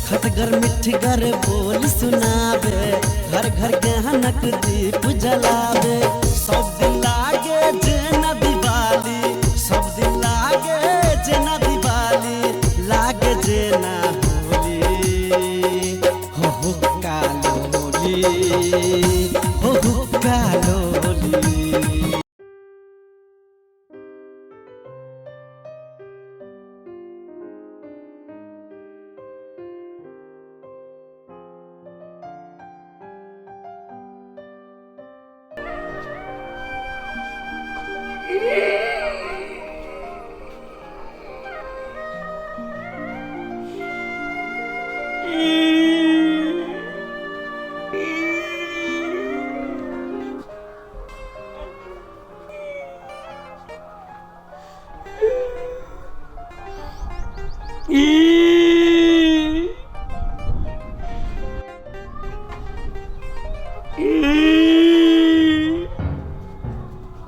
खटगर मिठगर बोल सुनावे, घर घर ज्ञानक दीप जलावे। सब दिन लागे जेना दिवाली, सब दिन लागे जेना दिवाली, लागे जेना होली, हो हो कालोली, हो हो कालोली।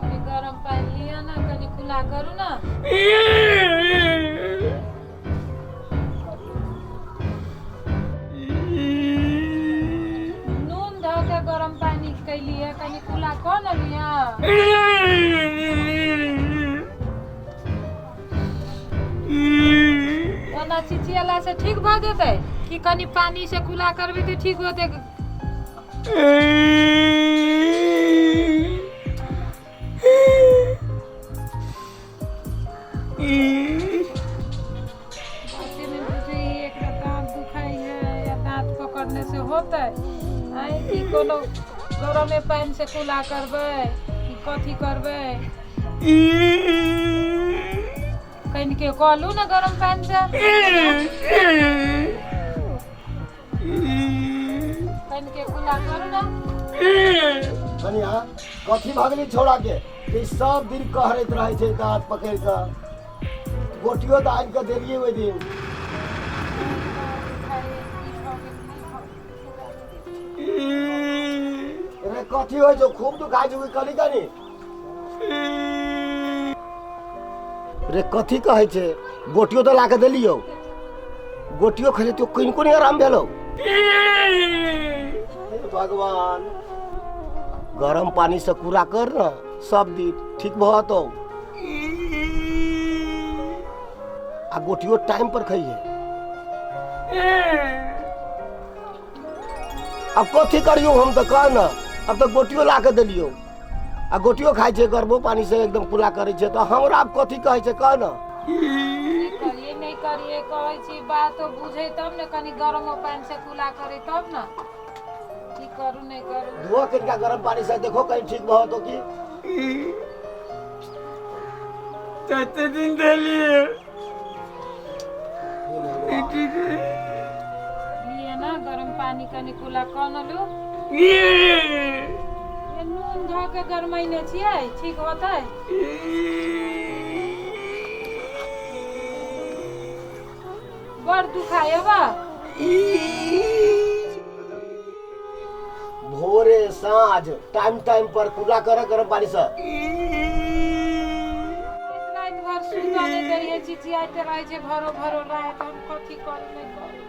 कनि गरम पानि लिअ ने, कनि कुला करू ने। नून धऽ के गरम पानि कैलियै, कनि कुला कऽ ने लिअ। ओना चिचियला से ठीक भऽ जेतै कि कनि पानि से कुला करबै तऽ ठीक होतै? बाते नहि बुझै है, एकरा दाँत दुखाइ है या दाँत पकड़ने से होतै आँय कि कोनो गरमे पानि से कुला करबै कि कथी करबै? कनिके कहलू ने गरम पानि से कनिके कुला करू ने। कनिया, कथी भऽ गेलै छौड़ा के जे सब दिन कहरैत रहै छै दाँत पकड़ि कऽ? गोटियो तऽ आनि कऽ देलियै ओहि दिन। रे, कथी होइ छौ? खूब दुखाइ छौ कि कनि कनि? रे, कथी कहै छै? गोटियो तऽ ला कऽ देलियौ, गोटियो खेले तो कनिको नहि आराम भेलौ। हे भगवान! गरम पानी से कूड़ा कर न सब दिन, ठीक भऽ जेतौ। आ गोटियो टाइम पर खइहे। अब कथी करियो हम तऽ कह न। अब तऽ गोटियो ला कऽ देलियौ आ गोटियो खाइ छै, गरमो पानी से एकदम कुला करै छै, तऽ हमरा आब कथी कहै छै, कह न। नहि करिए, नहि करिए कहै छी, बात बुझै तब ने। कनि गरमो पानि से कुला करै तब ने। की करू, नहि करू? धो कनिका गरम पानी से, देखो कहीं ठीक भऽ जेतौ की। कते दिन देलिए। लिए ना गरम पानी, कनि कुला कऽ ने लू। ये नून धऽ के गरमैने छियै, ठीक होतै? बड़ दुखाय बा। भोरे साँझ टाइम टाइम पर कुला कर गरम पानी से। राति भर सुतऽ नहि दै है, चिचियाइते रहै छै भरो भरो राति। हम कथी करू, नहि करू?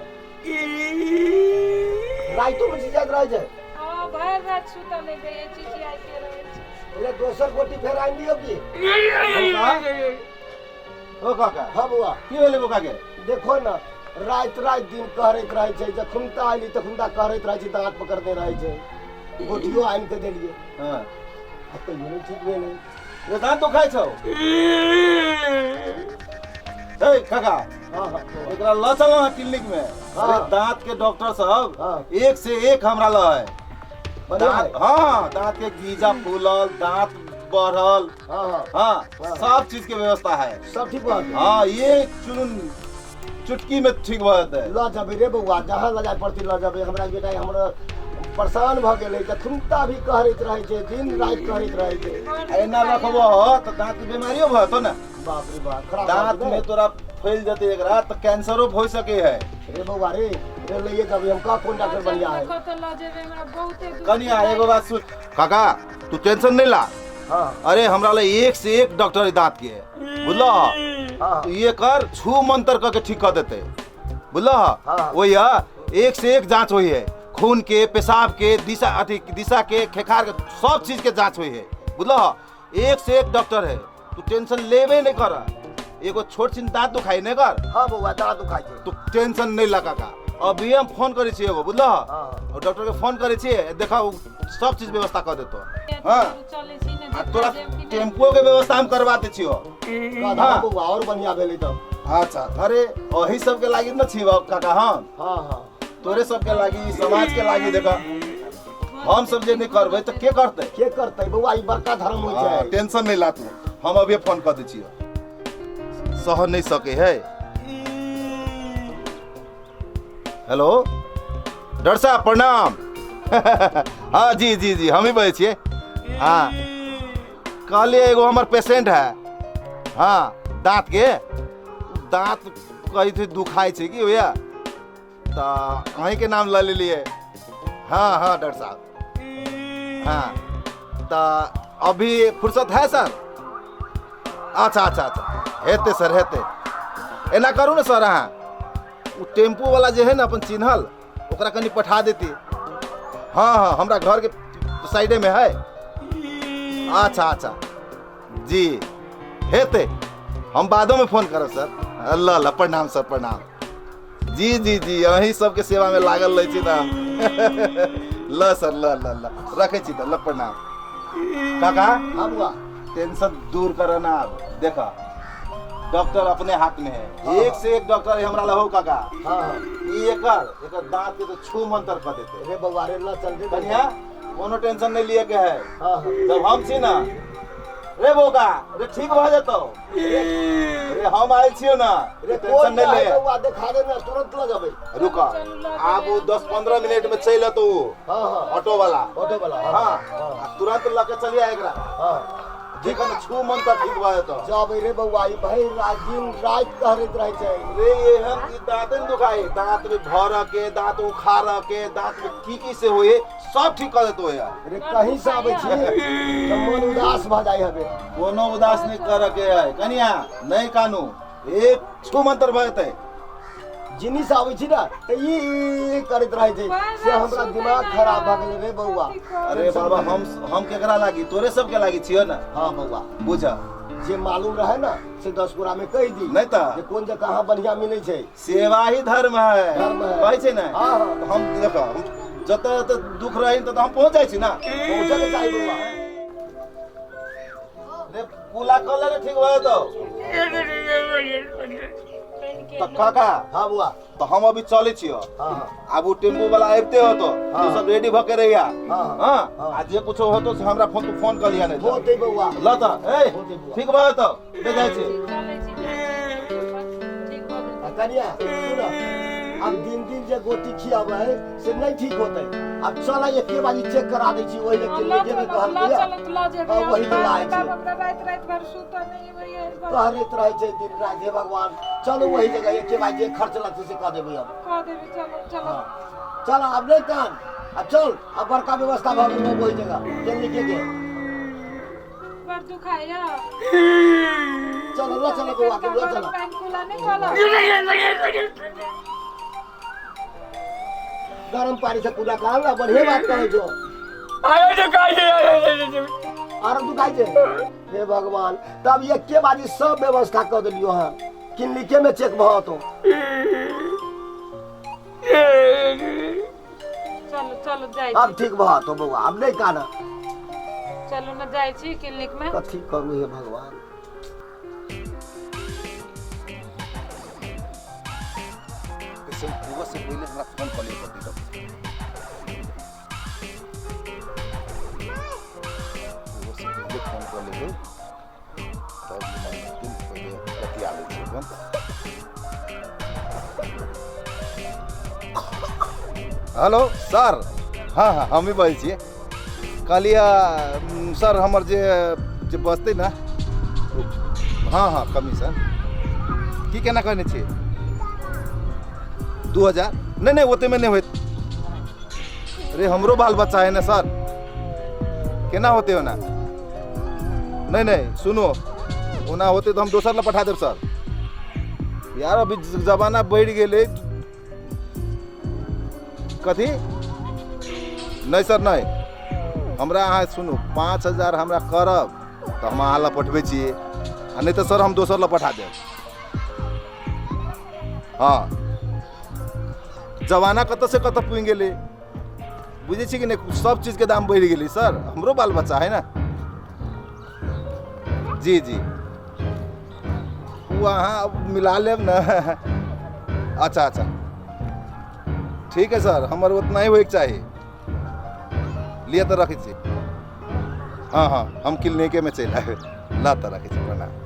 राइतो में चिचियाइत रहै छै? हँ, भरि राति सुतऽ नहि दै है, चिचियाइते रहै छै। अरे, दोसर गोटी फेर आनि दियौ की? ओ काका। हाँ बौआ। की भेलै बौका के? देखो न, राति राति दिन कहरैत रहै छै। जखुनता अयली तखुनता कहरैत रहै छै, दाँत पकड़ने रहै छै। गोटियो आनि कऽ देलियै आ तैयो नहि ठीक भेलै। रे, दाँत दुखाइ छौ? हे काका। हाँ हाँ। एकरा लऽ चल अहाँ क्लिनिक में। अरे, दांत के डॉक्टर सब एक से एक हमरा लऽ है। बढ़िया दांत है। हाँ, दांत के गीजा फूलल, दांत बढ़ल, हाँ हाँ हाँ, हाँ। सब चीज के व्यवस्था है। सब ठीक भऽ गेल? हाँ, ये चुनुन चुटकी में ठीक भऽ जेतै। लऽ जेबै रे बौआ, जहाँ लऽ जाय पड़तै लऽ जेबै। हमरा बेटा हमरा परेशान भऽ गेलै। जखुनता भी कहरैत रहै छै, दिन राति कहरैत रहै छै। आ एना रखबो तऽ दांत के बीमारियो भऽ जेतौ ने। बाप रे बाप, खराब भऽ दांत जेतै। में तोरा फैल जेतै एकरा तऽ कैंसरो हो सके है। रे बौआ रे, रे लइए जेबै हम। कह कोन डॉक्टर बढ़िया है? कतऽ लऽ जेबै? हमरा बहुते दुख। कनिया, एगो बात सुन काका, तू टेंशन नहीं ला। अरे, हमरा ले एक से एक डॉक्टर है दांत के, बुझलो? हाँ। तू ये कर, छू मंतर करके ठीक कर देते। बुझलह? हाँ। ओहि एक से एक जांच होइ है, खून के, पेशाब के, दिशा अथी दिशा के, खेखार के, सब चीज के जांच होइ है, बुझलह? एक से एक डॉक्टर है, तू टेंशन लेबे नहीं कर। एगो छोट छिन दाँत दुखाइ नहीं कर? हाँ बौआ, दाँत दुखाइ छै। तू टेंशन नहीं लगा का, अभी हम फोन करै छियै एगो, बुझलह? हाँ। और डॉक्टर के फोन करै छियै, देखा उ सब चीज व्यवस्था कर देतो। हाँ। चलै छी ने। आ तोरा टेम्पुओ के व्यवस्था हम करवा दै छियो। हाँ बौआ, और बढ़िया भेलै तऽ। अच्छा, अरे अही सबके लागि न छी काका हम। हाँ हाँ। तोरे सबके लागि, समाज के लागि। देखा, हम सब जे नहीं करबै तऽ के करतै? के करतै बौआ, ई बड़का धर्म होइ छै। टेंशन नहीं ला तू, हम अभी फोन कर दै छियो। सह नहीं सके है। हेलो डॉक्टर साहब, प्रणाम। हाँ जी जी जी, हम ही बजै छियै। हाँ, कहलियै एगो हमर पेशेंट है, हाँ, दाँत के, दाँत कहै छै दुखाइ छै कि भैया, तऽ अहीँके नाम लऽ लेलियै। हाँ हाँ डॉक्टर साहब, हाँ, तऽ अभी फुर्सत है सर? अच्छा अच्छा अच्छा, हेतै सर, हेतै। एना करू ने सर, अहाँ ओ टेम्पू वाला जे है ने अपन चिन्हल, ओकरा कनि पठा देती। हाँ हाँ, हमरा घरके साइडे में है। अच्छा अच्छा जी, हेतै, हम बादोमे फोन करब सर। ल ल, प्रणाम सर, प्रणाम। जी जी जी, अहीं सबके सेवामे लागल रहै छी ने हम। ल सर, ल ल ल, रखै छी तऽ, ल, प्रणाम काका। हाँ बौआ। टेंशन दूर कर ना। अब देखा, डॉक्टर अपने हाथ में है। हाँ। एक से एक डॉक्टर है हमरा लहू काका। हाँ हाँ। ई एकर एकर दांत के तो छू मंतर कर देते। रे बौआ रे, ल चल रे। कन्या, कोनो टेंशन नहीं लिए के है। हाँ हाँ। जब हम छी ना रे बोका रे, ठीक भऽ जेतौ रे, हम आयल छियौ ना। रे, टेंशन कोन नहीं ले। बौआ, देखा दे ना, तुरंत ल जेबै। रुक, चलू, लऽ आब जेबै। ओ 10-15 मिनट में चलि एतौ ओ हाँ हाँ। ऑटो वाला। ऑटो वाला। हाँ, आ तुरंत लऽ के चलिया एकरा। हाँ। जखन छू मंतर ठीक भऽ जेतौ। जब रे बौआ, ई भरि राति दिन राति कहरैत रहै छै। रे, एहन ई दाँते ने दुखाइ, दाँत में भर के, दाँत उखाड़ के, दाँत में की की से होए, सब ठीक कर देतो यार। रे, कहीं से आबै छी तऽ मन उदास भऽ जाइ हबे। कोनो उदास नहीं कर के है कनिया, नहीं कानू, एक छू मंतर भऽ जेतै। जिनी से आबै छी ने तऽ ई ई करैत रहै छै, से हमरा दिमाग खराब भऽ गेलै रे बौआ। अरे बाबा, हम केकरा लागी? तोरे सबके लागी छियो ना। हाँ बौआ। बुझ। जे मालूम रहे ना से 10 गोरा में कहि दी नहीं तऽ जे कोन जगह कहाँ बढ़िया मिलै छै। सेवा ही धर्म है। धर्म है। कहै छै ने? हाँ हाँ। तऽ हम देख, हम जतऽ जतऽ दुख रही ततऽ हम पहुँच जाइ छी ना। पहुँचके चाही बौआ। रे, कुला कऽ ले रे, ठीक भऽ जेतौ। तऽ काका। हाँ बौआ। तऽ हम अभी चलै छियो। हाँ हाँ। आब ओ टेम्पू वाला आबिते होतो, हाँ। तू सब रेडी भऽ के रहिया। हाँ। हाँ। हाँ। आ जे कुछो होतो से हमरा फोन, तू फोन कर लिया नहीं तऽ। होतै बौआ। ल तऽ ए होतै बौआ। ठीक भऽ जेतौ, ले जाइ छी। चलै छी, ठीक भऽ जेतै। आ कनिया, सुन, अब दिन दिन जे गोटी खियाबै से नहीं ठीक होतै। अब चल, एके बारी चेक करा दै छी ओहि लऽ क्लिनिके में। चलऽ, कहल लऽ चलऽ, लऽ जेबै। हाँ, वही लऽ आइ छी। बाप, हमरा राति राति भर सुतऽ नहि होइए। कहरैत रहै छै दिन राति। हे भगवान, चलू वही जगह, एके बार जे खर्च लगतै से कऽ देबै अब। कऽ देबै, चलो चलो। चल, आब नहि कान, आब चल, आब बड़का व्यवस्था भऽ गेल वही जगह क्लिनिके के। बड़ दुखाइया। चल, ल चल बौआ के, ल चल। पानि कुला नहि कलऽ। गरम पानी से कुला कहा ना, बढ़िया बात कहै छो। आरो दुखाइ छै? हे भगवान, तब एके बारी सब व्यवस्था कऽ देलियो हँ, क्लिनिके में चेक भऽ तो। चलो चलो, जाइ अब छी। ठीक भऽ तो बौआ, अब नहीं काना। चलू ने, जाइ छी क्लिनिक में। कथी करू हे भगवान? पेशेंट होबऽ से पहिले हमरा फोन कऽ लिअ पड़तै डॉक्टर। होबऽ से पहिले फोन कऽ लेबै तब दिन पहिले बतिया लै छियै अपन। हेलो सर, हाँ हाँ, हम ही बजै छियै। कहलियै सर, हमर जे जे बचतै ने, हाँ हाँ, कमीशन की केना कहने छियै? 2000? नहि नहि, ओतेमे नहि होइत रे। हमरो बाल बच्चा है ने सर, केना होते ओना? नहीं नहीं, सुनो, ओना होते तो हम दोसर ला पठा देब सर। यार, अभी जमाना बढ़ि गेलै। कथी नहि सर नहि, हमरा अहाँ सुनू, 5000 हमरा करब तऽ हम अहाँ लए पठबै छी, आ नहि तऽ सर हम दोसर लए पठा देब। हँ, जमाना कतऽ से कतऽ पुगि गेलै, बुझै छी कि नहि? सब चीजके दाम बढ़ि गेलै सर, हमरो बाल बच्चा है ने। जी जी, ओ अहाँ मिला लेब ने। अच्छा अच्छा ठीक है सर, हमर उतना ही होइके चाही। लिअ तऽ रखै छी। हँ हँ, हम क्लिनिकेमे चलि आयब। ला तऽ रखै छी, प्रणाम।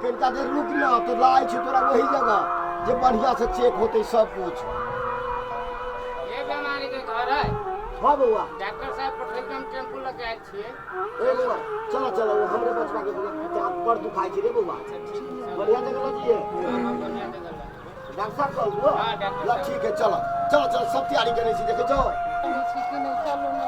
कनिका देर रुक ना, तो लाए छी तोरा वही जगह जे बढ़िया से चेक होते सब कुछ। ये बीमारी के घर है। हाँ बउआ। डॉक्टर साहब पठेलकै, हम टेम्पू लऽ के आयल छियै। ए बउआ, चलो चलो, वो हमरे बचवा के बउआ दांत बड़ दुखाई छै रे बउआ। बढ़िया जगह लऽ जइए। बढ़िया जगह लऽ जेबै। डॉक्टर साहब कहलको? हाँ, डॉक्टर ला साहब। ठीक है, चलो चलो चलो, सब तैयारी करै छी, देखै छौ। छी कि नहि, चलू ने।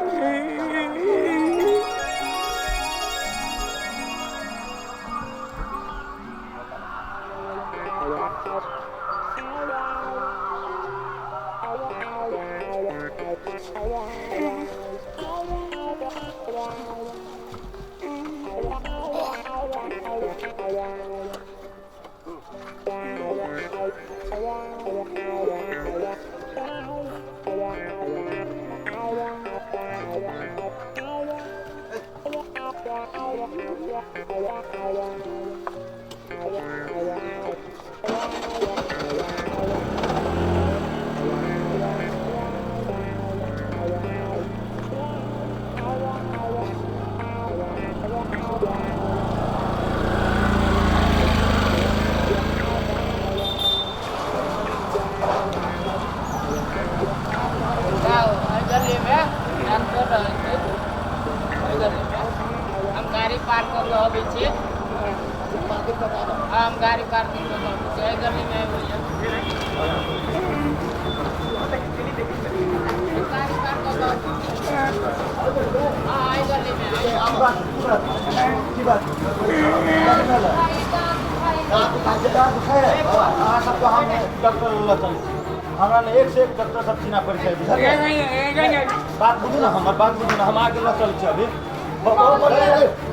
जाओ, एहि गली में डॉक्टर रहै छै। एहि गली में हम गाड़ी पार कऽ के अबै छी। हाँ, हम गाड़ी पार्किंग कऽ के अबै छी। एहि गली में अबै गाड़ी पार कऽ के अबै छी। हाँ, एहि गली में। दाँत दुखाइ है? अहाँ सबके हम डॉक्टर लग चलै छी। हमरा ने एक से एक डॉक्टर सब चिन्ह परिचय, बुझलियै? बात बुझू ने, हमर बात बुझू ने, हम आके लऽ चलै छी अभी। बहुत बढ़िया।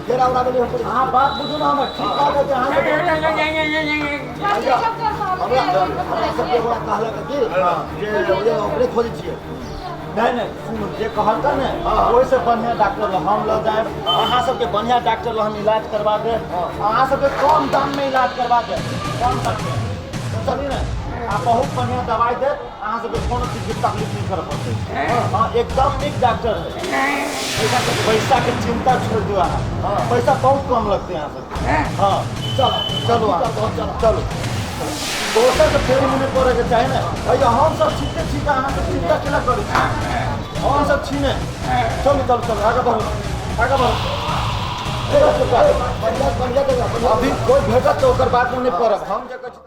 घेरा उड़ा में नहीं हम। अहाँ बात बुझू ने हमर, ठीक भऽ जेतै अहाँके। हमरा हमरा सबके बड़ा कहलक कि जे जे ओकरे खोजै छियै। नहि नहि, सुनू, जे कहलका ने ओहिसँ बढ़िआँ डॉक्टर लग हम लऽ जायब। अहाँ सबके बढ़िआँ डॉक्टर लग हम इलाज करवा देब। अहाँ सबके कम दाममे इलाज करवा देब, कम दाममे, बुझलियै ने? आ बहुत बढ़िआँ दवाइ देत, अहाँ सबके कोनो चीजके तकलीफ नहि करऽ पड़तै। हाँ, एकदम नीक डॉक्टर है। पैसाके चिंता छोड़ि दियौ अहाँ, पैसा बहुत कम लगतै अहाँ सबके। हाँ, चलो चलू अहाँ, चलू। दोसरके फेर मुँह नहि पड़ैके चाही ने भैया। हम सब ठीके छी तऽ अहाँ सब चिंता केना करै छी? हम सब छी ने। चलू चलू चलू, आगे बढ़ू, आगे बढ़ू। बढ़िया बढ़िया जगह। अभी कोइ भेटत तऽ ओकर बातमे नहि पड़ब। हम जे कहै छी।